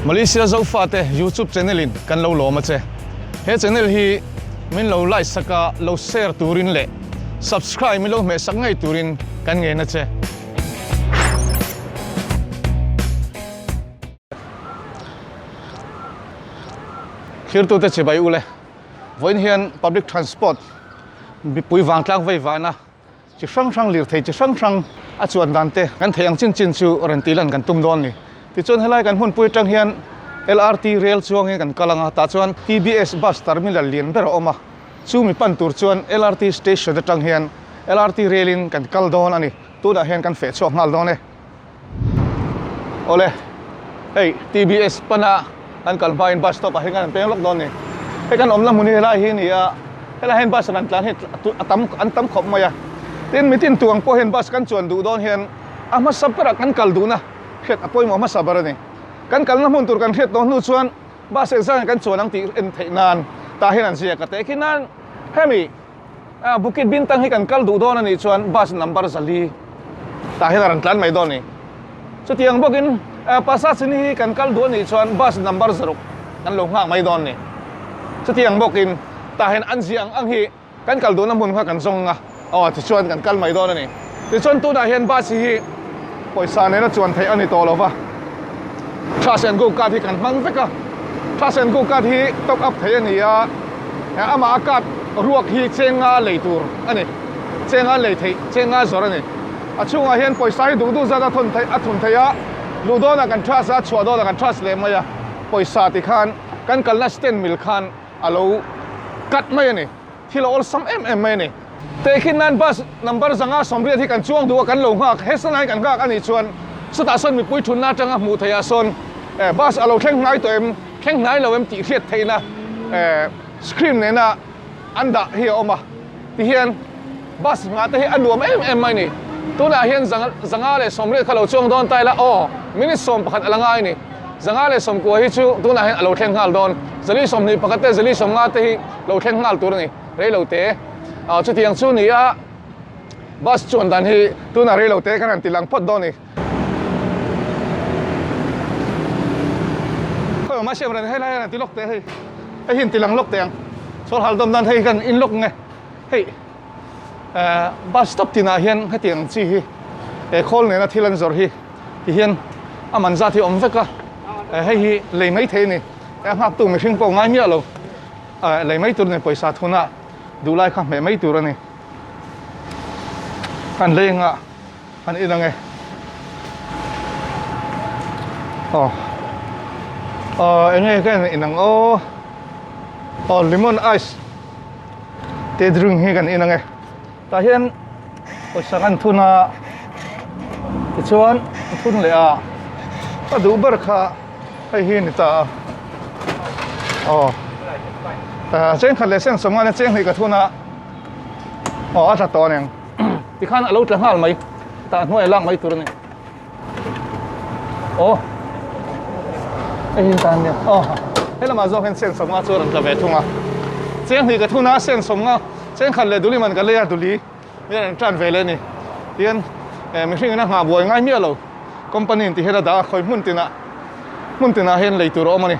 Malaysia Zofate YouTube channel in kan lo lawm a che. He channel hi min lo like sak a, lo share turin leh subscribe min lo hmeh sak ngei turin kan ngen a che. Thirtute chibai ule, vawiin hian public transport mipui vangtlang vei vana chi hrang hrang lirthei chi hrang hrang a chuan dan te kan theih ang chin chin chu rawn tih lan kan tum dawn a ni. Tichuan helai kan hmunpui atang hian LRT rail chuangin kan kal ang a, tah chuan TBS bus terminal lian ber a awm a, chu mi pan tur chuan LRT station atang hian LRT rail in kan kal dawn a ni. Tunah hian kan feh chhuak nghal dawn e. Awle, hei TBS pana an kal hmain bus stop ah hian kan peng lawk dawn a ni. Hei kan awmna hmun hi helai hi a ni a, helai hian bus an tlan hi a tam an tam khawp mai a. Tin, mitin tuang pawh hian bus kan chuan duh dawn hian a hmasa berah kan kal duhna hriat a pawimawh hmasa ber a ni. Kan kalna hmun tur kan hriat tawh hnu chuan bus engzah nge kan chuan ang tih en theih nan tah hian an ziak a teh khi nan hemi Bukit Bintang hi kan kal duh dawn a nih chuan bus number 4 tah hian a rawn tlan mai dawn a ni. Chutiang bawkin Pasar Seni hi kan kal duh a nih chuan bus number 6 kan lo nghak mai dawn a ni. Chutiang bawkin tah hian an ziah ang ang hi kan kal duhna hmun kha kan zawng ang a, aw tichuan kan kal mai dawn a ni. Tichuan tunah hian bus hi pawisa nena chuan theih a ni tawh lo va, Trust and Go card hi kan hmang vek a, Trust and Go card hi top up theih a ni a, amah a card ruak hi chenga lei tur a ni, chenga lei theih, chenga zawrh a ni. A chhungah hian pawisa hi duh duh zat a thawn theih a thun theih a, luh dawnah kan trust a, chhuah dawnah kan trust leh mai a, pawisa tikhan kan kalna stand mil khan a lo cut mai a ni. Thil a awlsam em em mai a ni. Tehkhin nan bus number 580 hi kan chuang duh a, kan lo nghak, he sanai kan nghak a nih chuan chutah sawn mipui thunna atanga hmuh theih ah sawn bus a lo thleng hnai tawh em, thleng hnai lo em tih hriat theihna screen nena an dah hi a awm a. Tihian bus nghah te hi a nuam em em mai a ni. Tunah hian 580 kha lo chuang dawn ta ila aw minute 11 a la ngai a ni. 590 hi chu tunah hian a lo thleng nghal dawn. 421 te 450 te hi lo thleng nghal tur a ni reilo te. Ah chutiang chu ni a bus chuan dan hi tunah reilo te kan han ti lang phawt dawn a ni. Khawi awm a siam reng helai hian an ti lawk teh hei. Hei hi an ti lang lawk teh ang. Sawl hal dawm dan hei kan in lawk nge hei eh bus stop tinah hian hetiang chi hi he khawl nena thil an zawrh hi tihian a man zat hi a awm vek a. Hei hi lei mai thei a ni. A nghaktu mihring pawh ngai miah lo. Lei mai tur a ni pawisa thuna duhlai kha hmeh mai tur a ni. Kan lei anga kan in ang e. Aw aw eng nge ka in ang aw aw lemon ice te drink hi kan in ang e. Tah hian pawisa kan thun a tichuan thun leh a ka duh ber kha hei hi a ni ta a aw chengkhat leh seng sawm ngan a cheng hnih ka thun a aw a tla tawh a niang tikhan a lo tla nghal mai tah hnuai a lak mai tur a ni aw hei hi tan nia aw he lamah zawk hian seng sawm nga chu a rawn tla ve thung a cheng hnih ka thun a seng sawm nga chengkhat leh duli man ka lei a duli hian an tan ve leh a ni tihian eh mihring in a nghah buai ngai miah lo company in ti hian a dah a khawi hmun tinah hmun tinah hian lei tur a awm a ni.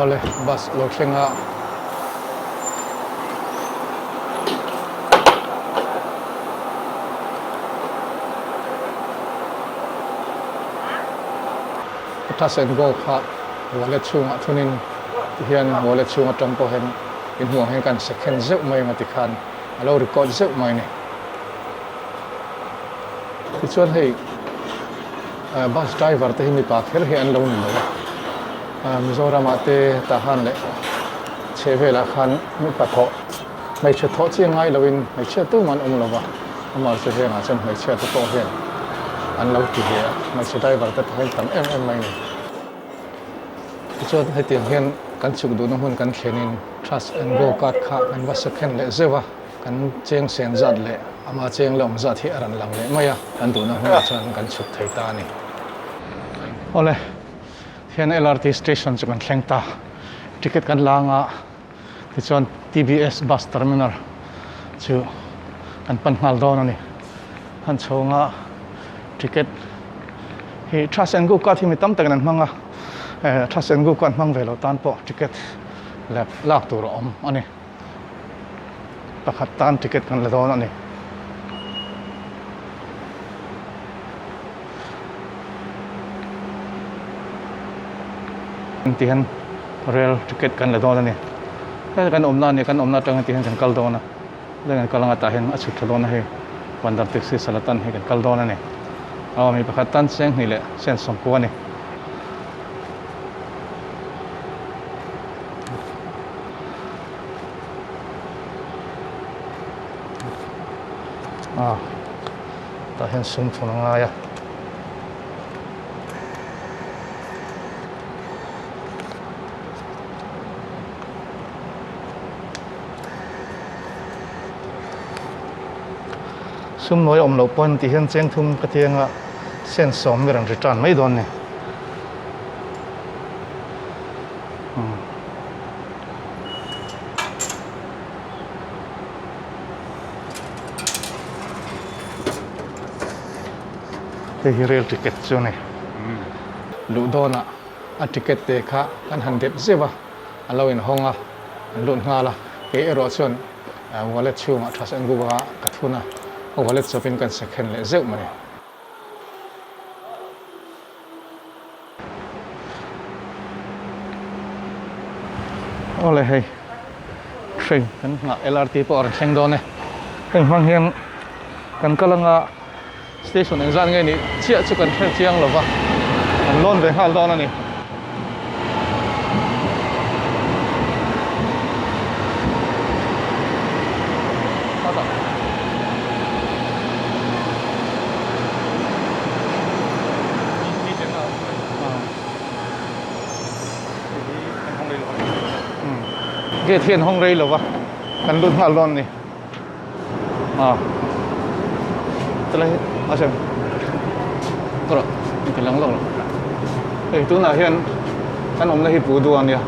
Awle bus a lo thleng a. Touch and go kha wallet chhungah thunin tihian wallet chhung atang pawh hian inhmuh ang hian kan second zeuh mai ang a tikhan a lo record zeuh mai a ni. Tichuan hei bus driver te hi mipa kher hi an lo ni lo a, Mizoram ah te tah khan leh chheh velah khan mipa thawh hmeichhe thawh chi ngai lo in hmeichhia tumah an awm lo va, amah chu vengah chuan hmeichhia te pawh hian an lo ti ve a, hmeichhe driver te pawh hi an tam em em mai a ni. Tichuan hetiang hian kan chhuk duhna hmun kan thlenin trust and go card kha kan va second leh zeuh a. Kan cheng sen zat leh ama cheng la awm zat hi a rawn lang leh mai a, kan duhna hmunah chuan kan chhuk thei ta a ni. Awle, hian LRT station chu kan thleng ta, ticket kan la anga tichuan TBS bus terminal chu kan pan nghal dawn a ni. Han chhunga ticket Hi Trust and Go card hi mi tam takin an hmang a, Trust and Go card hmang ve lo tan pawh ticket leh lak tur a awm a ni. Pakhat tan ticket kan la dawn a ni. Ti hian rail ticket kan la dawn a ni. Hei kan awmna a ni, kan awmna atang hian ti hian kan kal dawn a. Heng kan kal anga tah hian a chhuk tha dawn a hei Bandar Taxi Salatan hi kan kal dawn a ni. Aw mi pakhat tan cheng hnih leh sen sawmkua a ni. A tah hian sum thun a ngai a. Sum nawi awm loh pawn tih hian cheng thum ka tianga sen sawm ber an return mai dawn ni. Hei hi rail ticket chu a ni. Luh dawnah a ticket te kha kan han dep zeuh a. A lo inhawng a, an lut nghal a, kei erawh chuan wallet chhungah tha sen buk a ka thun a, ka wallet chawpin kan second leh zeuh mai. Awle hei train kan nghah LRT pawh a rawn thleng dawn e, heng hmang hian kan kal anga station engzat nge nih chiah chu kan hre chiang lo va, kan lawn ve nghal dawn a ni. Gate hi an hawng rei lo va, kan lut nghal dawn a ni. A tilai a sem rawh in ti lang lawk lo hei tunah hian kan awmna hi pu duh ania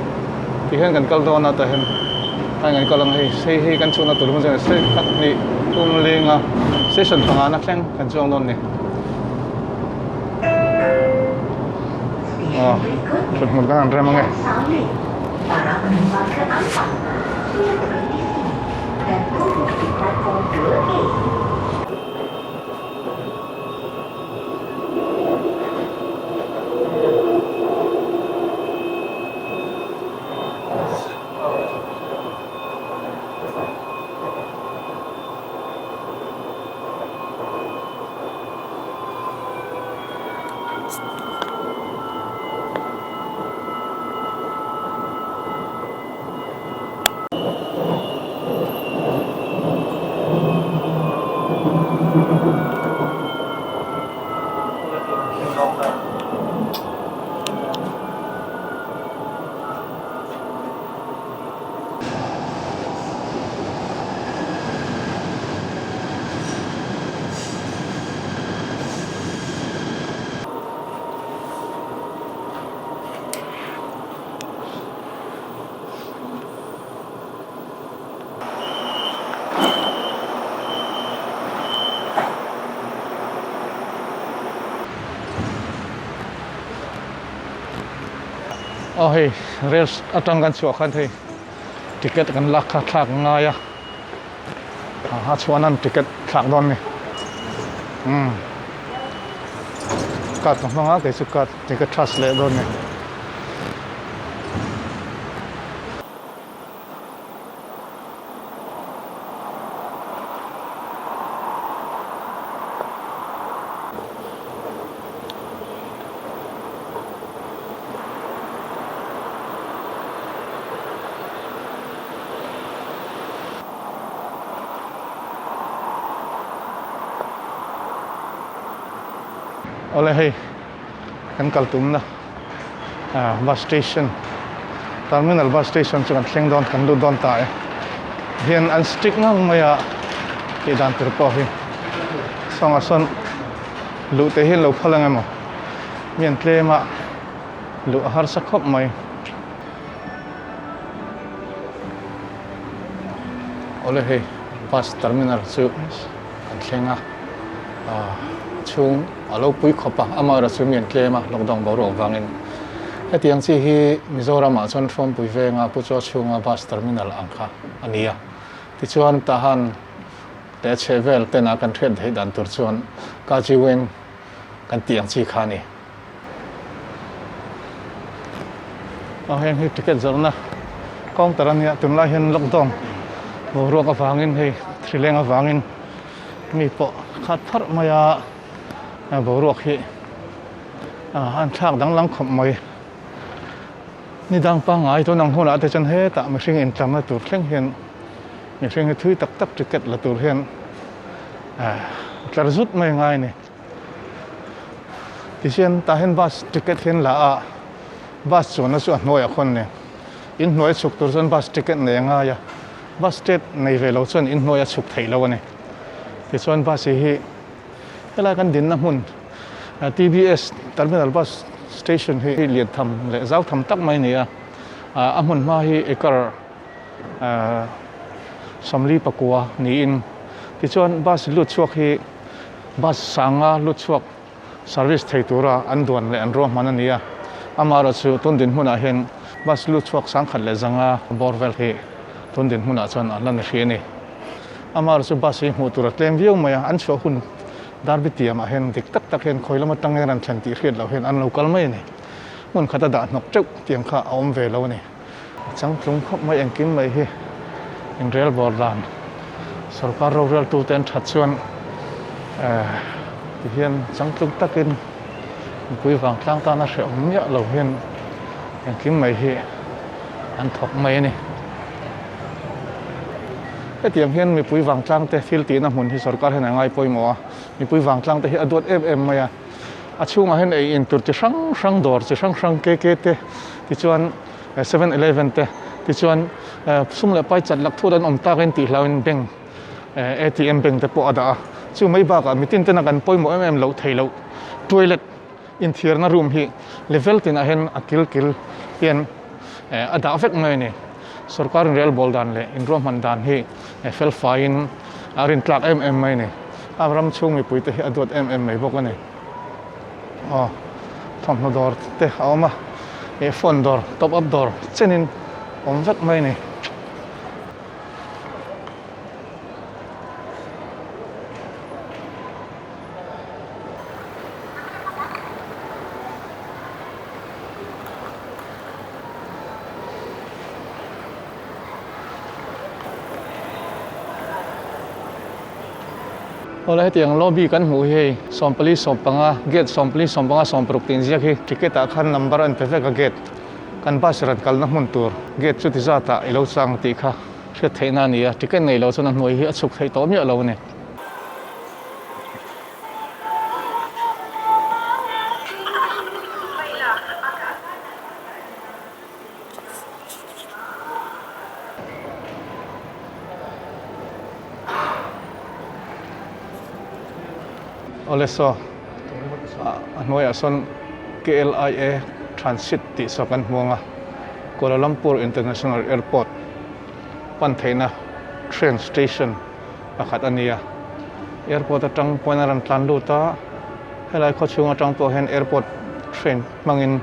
ti hian kan kal dawn a tah hian heng kan kal ang hei hei hi kan chhunna tur hmun chu khat hnih thum linga station pangana thleng kan chuang dawn a ni aw thuthmun kan han rem ange. Aw hei rail atang kan chhuah khan hei ticket kan lak kha thlak a ngai a a chhuah nan ticket thlak dawn a ni umm card ka hmang a kei chu card ticket charge leh dawn a ni. Awle hei kan kal tumna bus station terminal bus station chu kan thleng dawn kan lut dawn ta e hian an strict ngang mai a tih dan tur pawh hi sawngah sawn luh te hi an lo phal ang emaw mi an tlem a luh a harsa khawp mai. Awle hei bus terminal chu kan thleng a. chhung a lo pui khawp a, amaherawhchu mi an tlem a, lockdown boruak vangin. Hetiang chi hi Mizoramah chuan Hrawmpui venga Pu Chaw chhunga bus terminal ang kha a ni a. Tichuan Tahan leh a chhehvel tena kan hriat theih dan tur chuan Kajiweng kan tih ang chi kha a ni. Aw heng hi ticket zawrhna counter a nia tunlai hian lockdown boruak avangin hei thrileng avangin mi pawh khat pharh mai a boruak hi an thlak danglam khawp mai ni dang pangngai tun ang hunah te chuan hetah mihring intlarna tur thleng hian mihring hi thui tak tak ticket la tur hian tlar zut mai a ngai a ni. Tihian tah hian bus ticket hian la a, bus chuanna chu a hnuaiah khawn nen inhnuai a chhuk tur chuan bus ticket nei a ngai a, bus ticket nei ve lo chuan inhnuai a chhuk theih lo a ni. Tichuan bus hi hi helai kan dinna hmun TBS terminal bus station hi lian tham leh zau tham tak mai a ni a, a hmun hma hi acre 44 niin tichuan bus lut chhuak hi Bus sanga lut chhuak service thei tura an duan leh an ruahman a ni a, amaherawhchu tun dinhmunah hian bus lut chhuak 1005 bawr vel hi tun dinhmunah chuan an la ni hrih a ni. Amaherawhchu bus hi hmuh tur a tlem viau mai a, an chhuah hun Derby tiamah hian dik tak tak hian khawi lam atang hian an thlen tih hriat loh hian an lo kal mai a ni. Hmun khat a dah hnawk teuh tiang kha a awm ve lo a ni. A changtlung khawp mai engkim mai hi inrel bawr dan sorkar roreltute an that chuan eh tihian changtlung takin mipui vangtlang tana hrehawm miah lo hian engkim mai hi an thawk mai a ni. Hetiang hian mipui vangtlang te thil tihna hmun hi sorkar hian a ngai pawimawh a, mipui vangtlang te hi a duat em em mai a. A chhungah hian ei in tur chi hrang hrang dawr chi hrang hrang KK te tichuan 7-Eleven te tichuan sum leh pai chat lak thut an awm tak in tih hlauhin bank ATM bank te pawh a dah a chu mai bakah mitin tena kan pawimawh em em loh theih loh toilet inthiarna room hi level tinah hian a kil kil hian a dah vek mai a ni sorkar in relbawl dan leh inruahman dan hi fel faiin a rintlak em em mai a ni. A ram chhung mipui te hi a duat em em mai bawk a ni. Aw thawmhnaw dawr te a awm a, ih phone dawr top up dawr chenin awm vek mai a ni. Awle hetiang lobby kan hmuh hi hei 44 15 gate 44 15 60 tih inziak hi ticket ah khan number a inpe vek a gate kan bus rawn kalna hmun tur gate chuti zat ah ilo chang tih kha hriat theihna a ni a ticket nei lo chuan a hnuai hi a chhuk theih tawh miah lo a ni. Awle saw a hnuaiah sawn KLIA Transit tih saw kan hmu ang a, Kuala Lumpur International Airport pan theihna train station pakhat a ni a, airport atang pawhin a rawn tlan lut a, helai khawchhung atang pawh hian airport train hmangin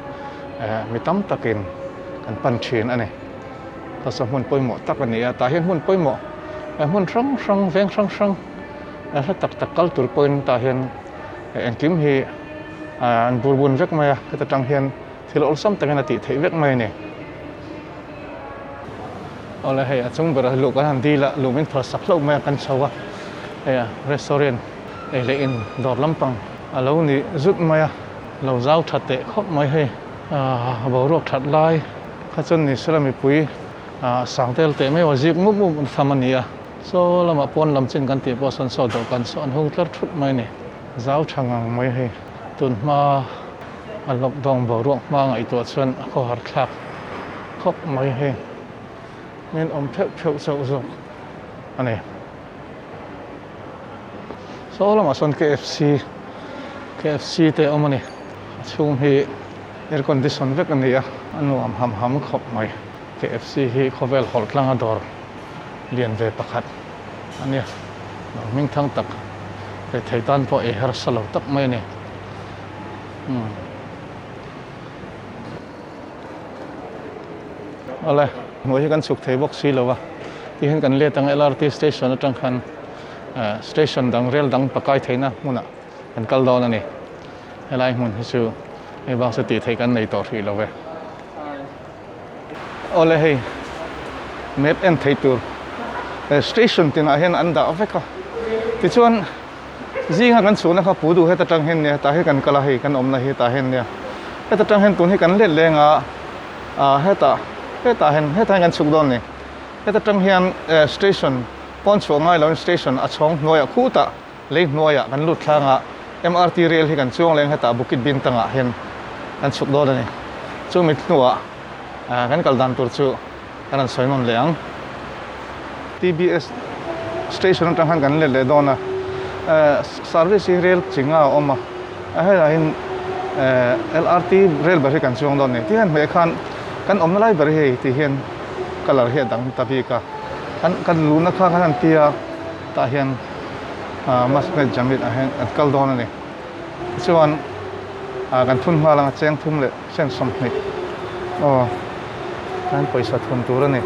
mi tam takin kan pan thin a ni. Hmasa hmun pawimawh tak a ni a, tah hian hmun pawimawh hmun hrang hrang veng hrang hrang hla tak tak kal tur pawhin tah hian engkim hi an bur bun vek mai a, heta tang hian thil awlsam takin a tih theih vek mai a ni. Awle hei a chung berah luh kan han dil a, luh min phal sak hlauh mai a kan chho a, hei a restaurant ei leh in dawr lampang a lo ni zut mai a, lo zau tha teh khawp mai hei a boruak that lai kha chuan ni sela mipui sang tel teh mai a zik mup mup tham a ni a, saw lamah pawn lam chin kan tih pawh sawn saw dawhkan saw an hung tlar thut mai a ni, zau tha ngang mai hei tun hma a lockdown boruak hma ngaihtuah chuan a khawhar thlak khawp mai hei min awm theuh theuh chauh zawk a ni. Saw lamah sawn KFC KFC te a awm a ni a chhung hi air condition vek a ni a a nuam ham ham khawp mai KFC hi khawvel hawlh tlanga dawr lian ve pakhat a nia dawr hming thang tak Rethei tan pawh ei harsa lo tak mai a ni. Umm. Awle, hmuh hi kan chhuk thei bawk si lo a, tihian kan let ang LRT station atang khan station dang rel dang pakai theihna hmunah kan kal dawn a ni. Helai hmun hi chu hei bak chu tih theih kan nei tawh hrih lo ve. Awle hei map en thei tur station tinah hian an dah vek a, tichuan zinga kan chhuahna kha pu duh heta tang hian nia tah hi kan kal a hei kan awmna hi tah hian nia heta tang hian tun hi kan let leng a ah hetah hetah hian hetah hian kan chhuk dawn a ni heta tang hian station pawn chhuah ngai loin station a chhawng hnuaiah khutah lei hnuaiah kan lut thlang a M_R_T rel hi kan chuang leng hetah Bukit Bintang ah hian kan chhuk dawn a ni chumi hnuah kan kal dan tur chu kan rawn sawi nawn leh ang. T_B_S station atang khan kan let leh dawn a service hi rel chi nga a awm a a helaiah hian L_R_T rel ber hi kan chuang dawn a ni ti hian hmeh khan kan awmna lai ber hi hei ti hian colour hi a dang ta bik a kan kan luhna kha kan han tia tah hian Masjid Jamit ah hian an kal dawn a ni tichuan kan thun nghal ang a cheng thum leh sen 20 aw kan pawisa thun tur a ni.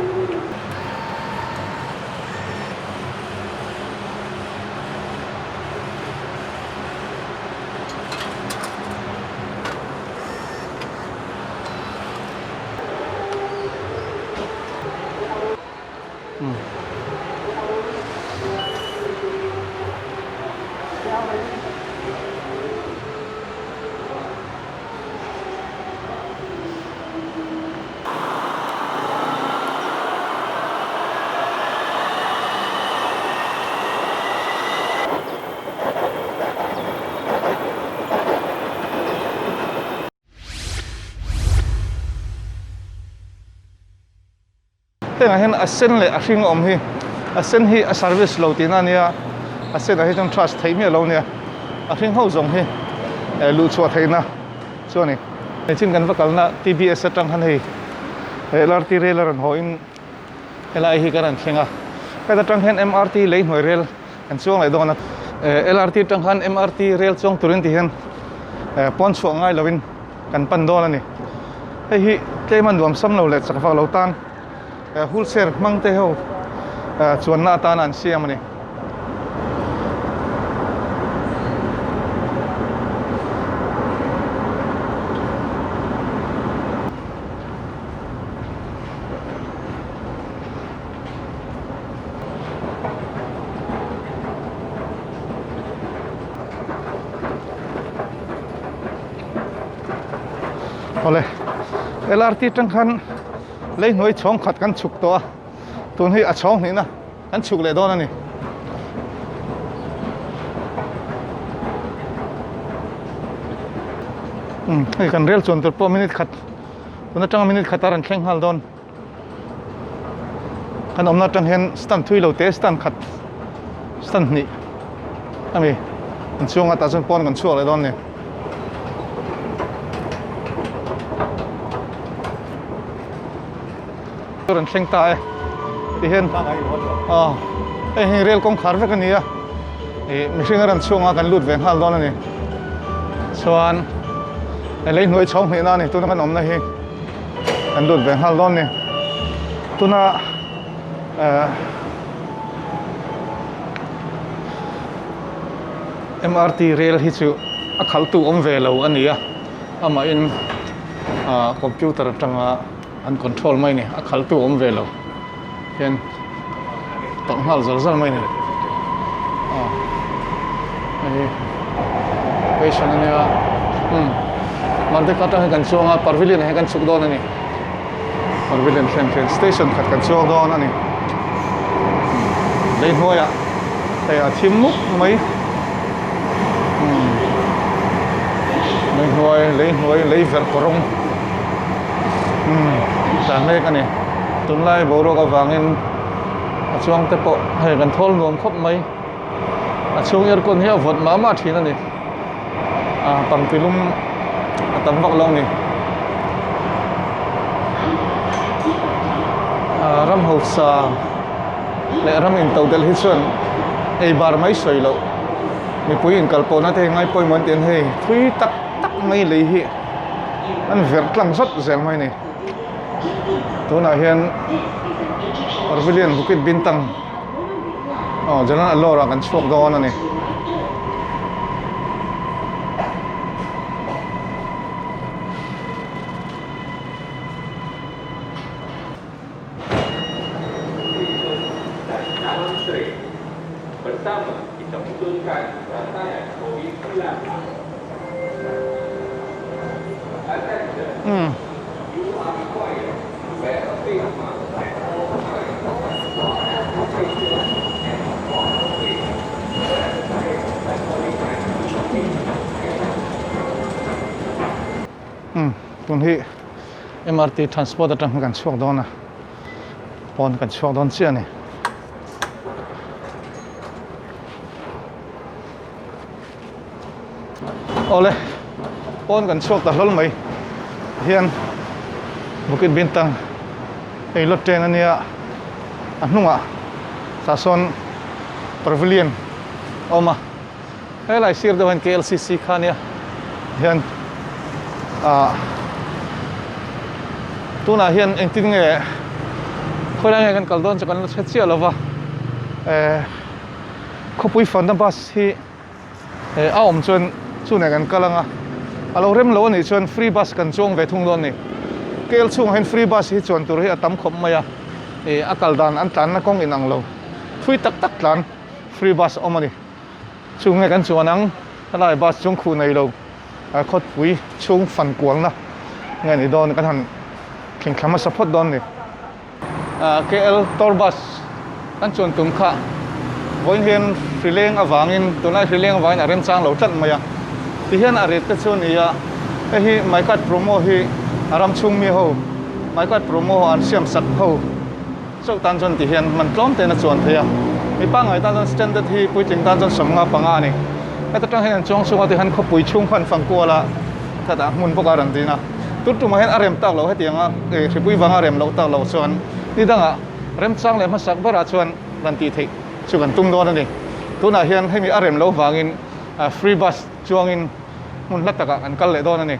Hengah hian a sen leh a hring a awm hi a sen hi a service lo tihna a nia a senah hi chuan trust theih miah lo a nia a hring ho zawng hi eh luh chhuah theihna chu a ni. Nichin kan va kalna T_B_S atang khan hei L_R_T rel a rawn haw in helai hi ka rawn thleng a heta tang hian M_R_T lei hnuai rel kan chuang leh dawn a L_R_T atang khan M_R_T rel chuang turin ti hian pawn chhuah ngai lovin kan pan dawn a ni. Hei hi tlem a nuam sam lo leh chak vak lo tan wheelchair hmang te ho chuanna atana an siam a ni. Awle LRT tang khan lei hnuai chhawng khat kan chhuk tawh a tun hi a chhawng hnihna kan chhuk leh dawn a ni. Umm hei kan rel chuan tur pawh minute khat tun atanga minute khat a rawn thleng nghal dawn. Kan awmna atang hian stand thui lo te stand khat stand hnih a ni an chhung a tah chuan pawn kan chhuak leh dawn a ni. Rawn thleng ta e ti hian aw hei hi rail kawngkhar vek a ni a ih mihring a rawn chhung a kan lut ve nghal dawn a ni chuan lei hnuai chhawng hnihna a ni tuna kan awmna hi. Kan lut ve nghal dawn ni. Tuna eh MRT rel hi chu a khalhtu awm ve lo a ni a, amahin ah computer atanga an control mai a ni, a khalhtu awm ve lo hian tawlh nghal zal zal mai a ni. Ah hei station a nia umm Merdeka atang hian kan chuang a Pavilion ah hian kan chhuk dawn a ni Pavilion thlen thlen station khat kan chuang dawn a ni lei hnuaiah hei a thim mup mai umm lei hnuai lei hnuai lei verh kawrawng umm tlan mek a ni tunlai boruak avangin. A chuang te pawh hei kan thawl nuam khawp mai a chhung aircon hi a vawt mah mah thin a ni a pangti lum a tam vak lo a ni ram hausa leh ram in to delh hi chuan ei bar mai sawi loh. Mipui inkal pawhna te hi ngai pawimawh an ti an hei thui tak tak mai lei hi an verh tlang zawt zel mai a ni. Tunah hian Pavilion Bukit Bintang aw Jalan Alor ah kan chhuak dawn a ni. Umm. Umm tun hi MRT transport atang kan chhuak dawn a pawn kan chhuak dawn chiah a ni. Awle pawn kan chhuak ta hlawl mai hian Bukit Bintang hei lot train ania a hnungah tah sawn pavilion a awm a helai sir deuh hian KLCC kha ania hian ah tunah hian engtin nge khawilai nge kan kal dawn chu kan la hre chiah lova eh. Khawpui fanna bus hi eh a awm chuan chunah kan kal ang a, a lo rem lo a nih chuan free bus kan chuang ve thung dawn a ni. Kel chhungah hian free bus hi chuan tur hi a tam khawp mai a, eh a kal dan an tlanna kawng inang lo thui tak tak tlan free bus a awm a ni. Chung nge kan chuan ang helai bus chung khuh nei lo khawpui chhung fan kualna nge ni dawn kan han thlengthla hmasa phawt dawn a ni. KL tour bus kan chuan tum kha vawiin hian hrileng avangin tunlai hrileng avangin a remchang lo tlat mai a tihian a rate te chu a ni a hei hi mycard promo hi a ram chhung mi ho mycard promo an siam sak ho chauh tan chuan tihian man tlawm ten a chuan thei a mi pangngai tan chuan standard hi puitling tan chuan sawmnga panga a ni heta tang hian an chuang chhung a tihian khawpui chhung kha an fang kual a khatah hmun bawk a rawn din a. Tun tumah hian a rem tak lo hetianga hripui vanga rem loh tak loh chuan ni dangah remchang leh hmasak berah chuan rawn tih theih chu kan tum dawn a ni. Tunah hian hemi a rem loh vangin free bus chuangin hmun hla takah kan kal leh dawn a ni.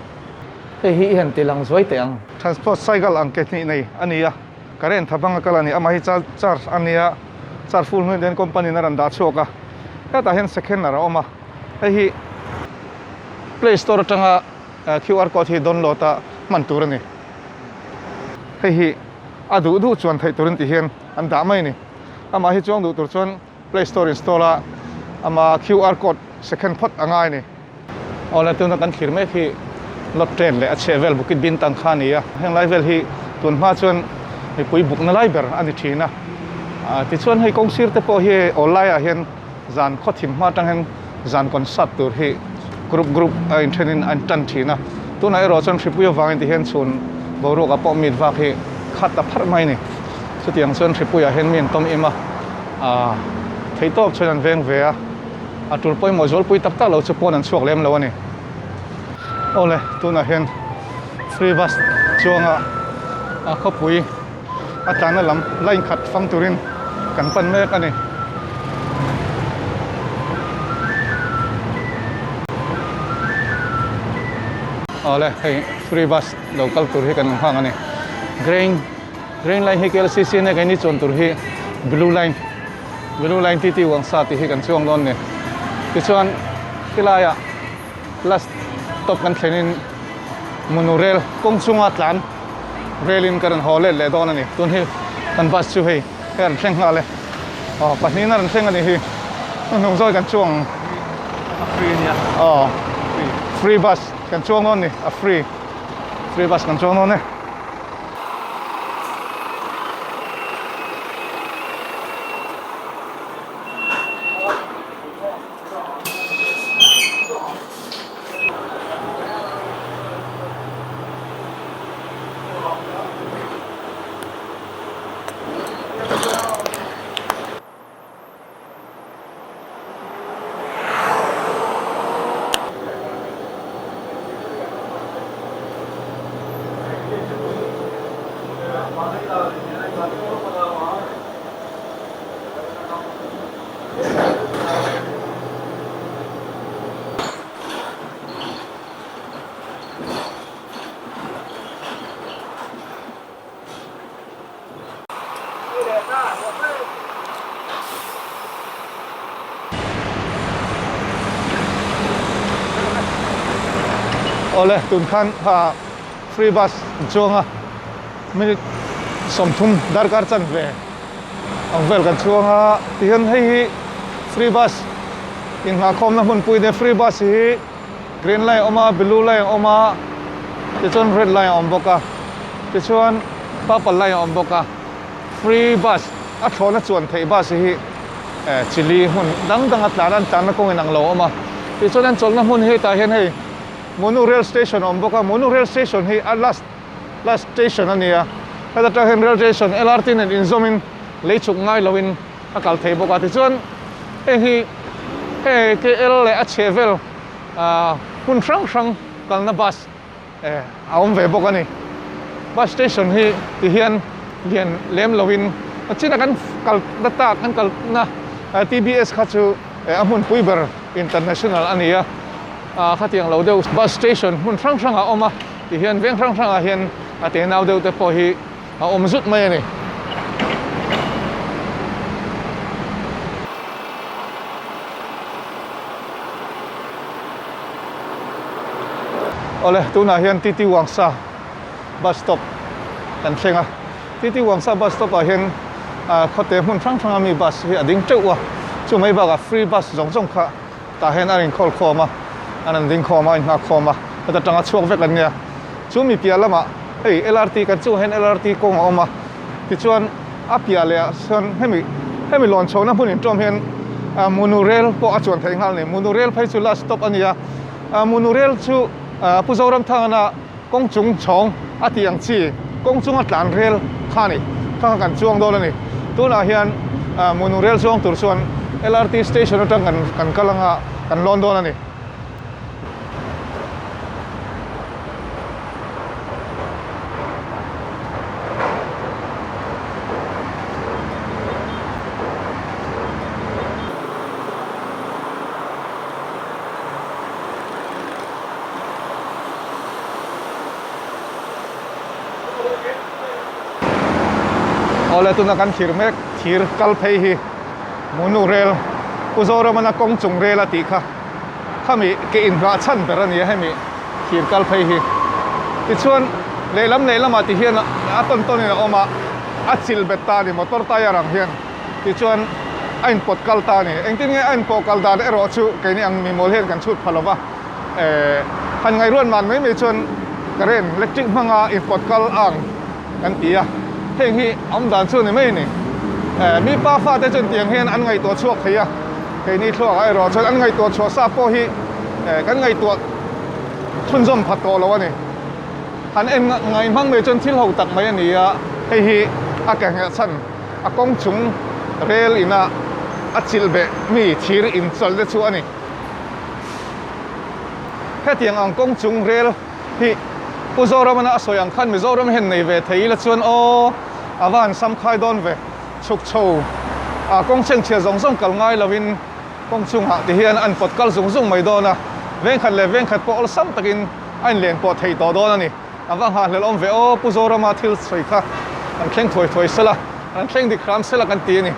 Hei hi i han ti lang zuai teh ang. Transport cycle ang ke hnih nei a ni a, current tha banga kal a ni. Amah hi charge a nia, charge full hnuin hian company in a rawn dah chhuak a, hetah hian second a awm a, hei hi play store atanga. QR code hi download a hman tur a ni. Hei hi a duh duh chuan theih turin ti hian an dah mai a ni. Amah hi chuang duh tur chuan play store install a ama QR code second phawt a ngai a ni. Awle tuna kan thlir mek hi lot train leh a chheh vel Bukit Bintang kha a ni a. Heng lai vel hi tun hma chuan mipui bukna lai ber a ni thin a. Tichuan hei kawng sir te pawh hi awl laiah hian zan khawthim hma atang hian zan concert tur hi group group a inthenin an tan thin a, tunah erawh chuan hripui avangin ti hian chhun boruak ah pawh meet vak hi khat ta pharh mai a ni. Chutiang chuan hripuiah hian mi an tawm im a, aah theihtawp chuan an veng ve a, a tul pawimawh zualpui tak tak lo chu pawn an chhuak lem lo a ni. Awle tunah hian free bus chuanga a khawpui a tlanna lam line khat fang turin kan pan mek a ni. Awle hei free bus lo kal tur hi kan nghak a ni. Green green line hi KLCC ania keini chuan tur hi blue line blue line T T Wangsa tih hi kan chuang dawn a ni. Tichuan helaiah last stop kan thlenin monorail kawng chunga tlan Rail in ka rawn haw let leh dawn a ni. Tun hi kan bus chu hei hei a rawn thleng nghal e. Aw pahnihin a rawn thleng a ni hi. Hnuhnung zawi kan chuang ang. A free a nia. Aw free bus kan chuang dawn a ni. A free. Free bus kan chuang dawn e. Awle tun khan kha free bus an chuang a minute 30 darkar chanve ang vel kan chuang a tihian hei hi free bus inghahkhawmna hmunpui nia free bus hi green line a awm a blue line a awm a tichuan red line a awm bawk a tichuan purple line a awm bawk a free bus a thlawhna chuan theih bus hi eh chili hmun dang dang a tlan an tlanna kawng inang lo a awm a tichuan an chawlhna hmun hi hetah hian hei Monu rail station a awm bawk a Monu rail station hi a last last station a ni a heta tang hian rail station LRT nen inzawmin lei chhuk ngai loin a kal thei bawk a tichuan heng hi hei KL leh a chheh vel ah hmun hrang hrang kalna bus eh a awm ve bawk a ni bus station hi ti hian lian lem loin a chin a kan kal na tak kan kal na T_B_S kha chu eh a hmunpui ber international a ni a ah khatiang lo deuh bus station hmun hrang hrang a awm a ti hian veng hrang hrang ah hian a tenau deuh te pawh hi a awm zut mai a ni. Awle tunah hian Titi Wangsa bus stop kan thleng a, Titi Wangsa bus stop ah hian ah khawte hmun hrang hrang a mi bus hi a ding teuh a, chu mai bakah free bus zawng zawng kha tah hian a inkhawlh khawm a, an an ding khawm a, a inghak khawm a, heta tanga chhuak vek an nia, chu mi piah lamah hei LRT kan chungah hian LRT kawng a awm a, tichuan a piah leh ah chuan hemi hemi lawn chhohna hmun inṭawm hian ah munu rel pawh a chuan theih nghal a ni, munu rel phei chu last stop a ni a, ah munu rel chu ah Pu Zoramthangana kawng chung chhawng a tih ang chi kawng chunga tlan rel kha a ni kha kha kan chuang dawn a ni tunah hian ah munu rel chuang tur chuan LRT station atang kan kan kal anga kan lawn dawn a ni. Awle tuna kan thlir mek thir kal phei hi Munu rel Pu Zoramana kawng chung rel a tih kha khami ke inghah chhan ber a ni a hemi thir kal phei hi tichuan lehlam lehlamah ti hian a tawn tawnin a awm a a chil bet ta a ni motor tyre ang hian. Tichuan, a inpawt kal ta a ni. Engtin nge a inpawh kal dan erawh chu keini ang mimawl hian kan chhut pha lo va. Eh, han ngaihruat man mai mai chuan current, electric hmanga inpawt kal ang kan ti a. Heng hi awm dan chu a ni mai a ni. Eh, mi pa fate chuan tiang hian an ngaihtuah chhuak thei a. Keini thluakah erawh chuan an ngaihtuah chhuah sa pawh hi eh kan ngaihtuah chhunzawm pha tawh lo a ni. Han en ngai hmang mai chuan thil ho tak mai a ni a, hei hi a ke ngheh chhan. A kawng chung rel ina a chilh beh mi thir inchawlh te chu a ni. Hetiang ang kawng chung rel hi Pu Zoramana a sawi ang khan Mizoram hian nei ve thei ila chuan aw a va han sam khai dawn ve. Chhuk chho a kawng chhengchhia zawng zawng kal ngai lovin kawng chungah ti hian an pawt kal zung zung mai dawn a, vengkhat leh vengkhat pawh awlsam takin a inlen pawh thei tawh dawn a ni. A va nghahhlelh awm ve aw, Pu Zorama thil sawi kha kan thleng thuai thuai sela, kan thleng dik hram sela kan ti a ni.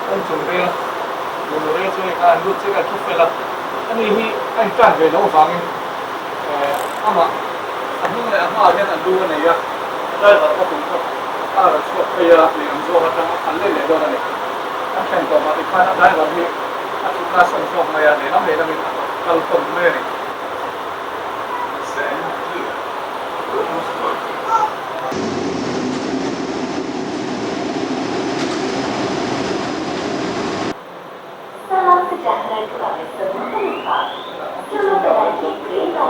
Kawng chung rel, mono rel chu hei kha an lut chiah a thu fel a, ani hi a intan ve loh avangin amah a hnung leh a hmaah hian a lu a nei a, driver bawk in kha. Car a chhuak phei a, lehlam zawk atang a khalh leh leh dawn a ni. Kan thlen tawh mah tikhan a driver hi a thutna a sawn zawk mai a, lehlam lehlamin a kal tawn mai a ni. Salam sejahtera kepada semua penumpang. Selamat menaiki kereta.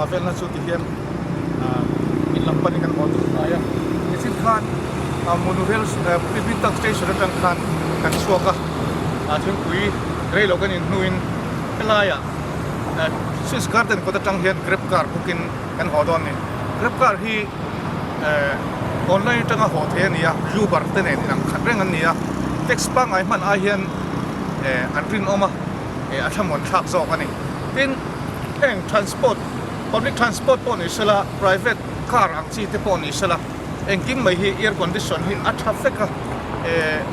tla velna chu tihian in lam panin kan haw tum hnai a nichin khan monorail Bukit Bintang station atang khan kan chhuak a thingpui rei lo kan in hnuin helaiah Swiss Garden kawt atang hian grab car booking kan haw dawn a ni grab car hi online atanga haw thei a ni a Uber te nen inang khat reng an ni a taxi pangngai hman ai hian an rinawm a a thlamuan thlak zawk a ni tin heng transport public transport pawh ni sela private car ang chi te pawh ni sela engkim mai hi air condition hi a tha vek a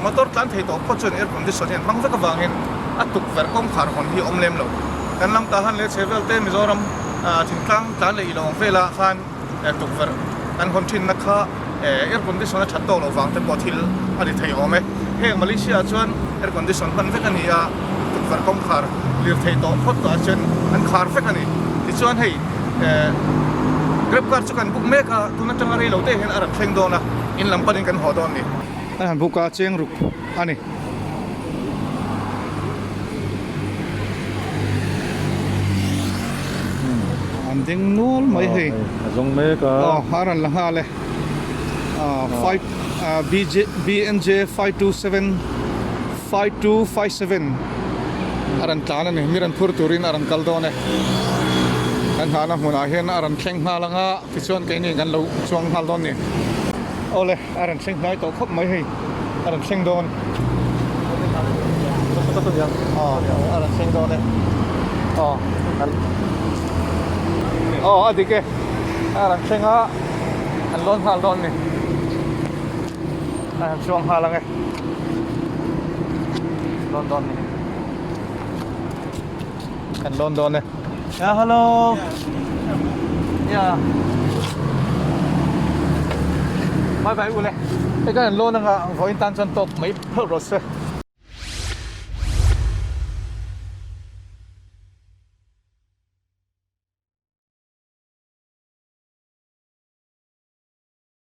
motor tlan thei tawh phawt chuan air condition hi an hmang vek avangin a tukverh kawngkhar hawn hi a awm lem lo kan lam tah han leh chhe vel te Mizoram thingtlang tlan leh ilo ang velah khan tukverh kan hawn thinna kha air condition a that tawk loh vang te pawh thil a ni thei awm e. Heng Malaysia ah chuan air condition hman vek a ni a, tukverh kawngkhar lir thei tawh phawt tawh ah chuan an khar vek a ni. Tichuan hei Grab car chu kan book mek a, tun atanga rei lo te hian a rawn thleng dawn a, in lam panin kan haw dawn a ni. An han book a, cheng ruk a ni. An ding nual mai hei. A zawng mek a. Aw a rawn la nghal e. 5 BJ BNJ 527 5257 a rawn tlan a ni. Mi rawn phur turin a rawn kal dawn e. Kan nghahna hmunah hian a rawn thleng nghal ang a, tichuan keini kan lo chuang nghal dawn a ni. Awle. A rawn thleng hnai tawh khawp mai hei a rawn thleng dawn aw a rawn thleng dawn e aw aw a dik e a rawn thleng a an lawn nghal dawn ni a han chuang nghal ang e lawn dawn ni kan lawn dawn e ya hello ya bye bye ule hei kan lawn anga vawiin tan chuan tawp mai pheuh rawh se.